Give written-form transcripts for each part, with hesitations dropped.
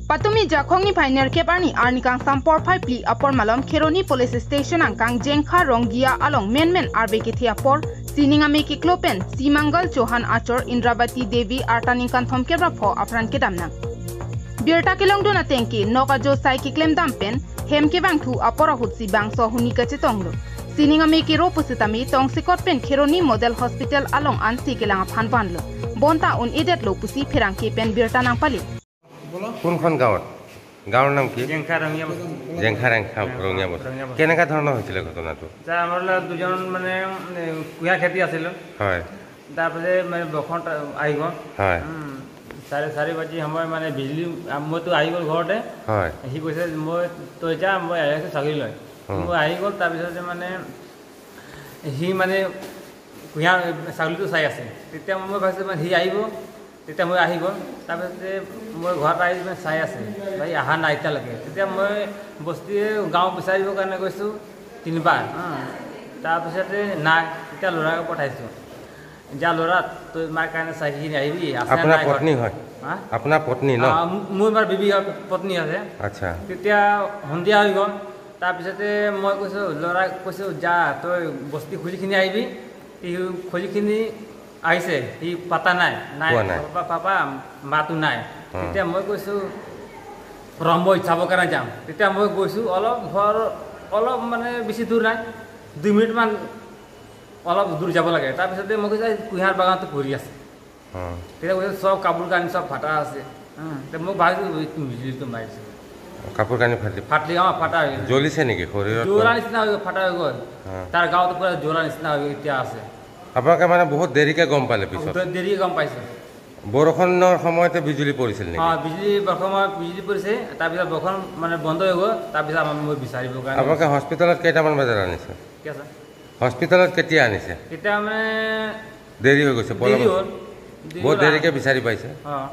Patumi jakhongni phainer keparni arnikang sampor phai pli apor malom Kheroni police station angkang Jengkha Rongia along men arbe ke apor siningame ke klopen Simangal Chauhan Achor Indrabati Devi artaning kanthom kebra pho afran ke damna Birta kelong dona tengki noka jo sai ki klem dampen hem ke bangthu apor hutsi bangso huni kache tonglo siningame ke ropusitami tongsikot pen Kheroni model hospital along ansi kelang phanpanlo bonta un idet lo pusi pherang ke pen Birta nangpali. কোনখন গাঁৱত? গাঁৱৰ নাম কি? জেংখা ৰঙিয়া। জেংখা ৰঙিয়া বস্তি। কেনেকুৱা ধৰণৰ হৈছিলে ঘটনাটো? আমাৰ দুজন মানে কুঁহিয়াৰ খেতি আছিলোঁ। হয়। তাৰপিছতে মানে বৰষুণ আহি গ'ল। হয়। 4:30 বাজি সময় মানে বিজুলী, মইতো আহি গ'ল ঘৰতে। হয়। সি কৈছে মই তই যা, মই আহি আছোঁ ছাগলী লৈ। মই আহি গ'ল। তাৰপিছতে মানে সি মানে কুঁহিয়াৰ ছাগলীটো চাই আছে। তেতিয়া মই ভাবিছোঁ মানে সি আহিব, তেতিয়া মই আহি গ'ল। তাৰপিছতে মই ঘৰত আহি মানে চাই আছে, ভাই অহা নাই এতিয়ালৈকে। তেতিয়া মই বস্তিয়ে গাঁও বিচাৰিবৰ কাৰণে গৈছোঁ তিনিবাৰ। তাৰপিছতে নাই। তেতিয়া ল'ৰাক পঠাইছোঁ, যা ল'ৰা তই মাৰ কাৰণে চাইখিনি আহিবি। আপোনাৰ পত্নী হয়? আপোনাৰ পত্নী ন? মোৰ মাৰ বিবি পত্নী আছে। আচ্ছা। তেতিয়া সন্ধিয়া হৈ গ'ল। তাৰপিছতে মই কৈছোঁ ল'ৰাক, কৈছোঁ যা তই বস্তি খুজিখিনি আহিবি। সি খুজিখিনি আহিছে, সি পাতা নাই, নাই পাপা মাতো নাই। তেতিয়া মই কৈছোঁ ৰ মই চাবৰ কাৰণে যাম। তেতিয়া মই গৈছোঁ অলপ ঘৰ অলপ মানে বেছি দূৰ নাই, 2 মিনিটমান অলপ দূৰ যাব লাগে। তাৰপিছতে মই কৈছোঁ কুঁহিয়াৰ বাগানটো পৰি আছে। তেতিয়া কৈছোঁ চব কাপোৰ কানি চব ফাটা আছে। মোক ভাবিছোঁ বিজুলীটো মাৰিছে। কাপোৰ কানি ফাটলি? অঁ, ফাটা হৈ গৈছে। জ্বলিছে নেকি শৰীৰত? জ্বলা নিচিনা হৈ ফাটা হৈ গ'ল। তাৰ গাঁৱতো পূৰা জ্বলা নিচিনা হৈ এতিয়া আছে। আপোনালোকে মানে বহুত দেৰিকৈ গম পালে পিছত? দেৰিকৈ গম পাইছোঁ। বৰষুণৰ সময়তে বিজুলী পৰিছিল নেকি? অঁ, বিজুলী বৰষুণ বিজুলী পৰিছে। তাৰপিছত বৰষুণ মানে বন্ধ হৈ গ'ল। তাৰপিছত আমাক মই বিচাৰিবৰ কাৰণে। আপোনালোকে হস্পিটেলত কেইটামান বজাত আনিছে? কি আছে? হস্পিটেলত কেতিয়া আনিছে? তেতিয়া মানে দেৰি হৈ গৈছে, দেৰি হ'ল, বহুত দেৰিকৈ বিচাৰি পাইছে। অঁ।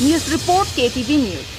News report KTV news.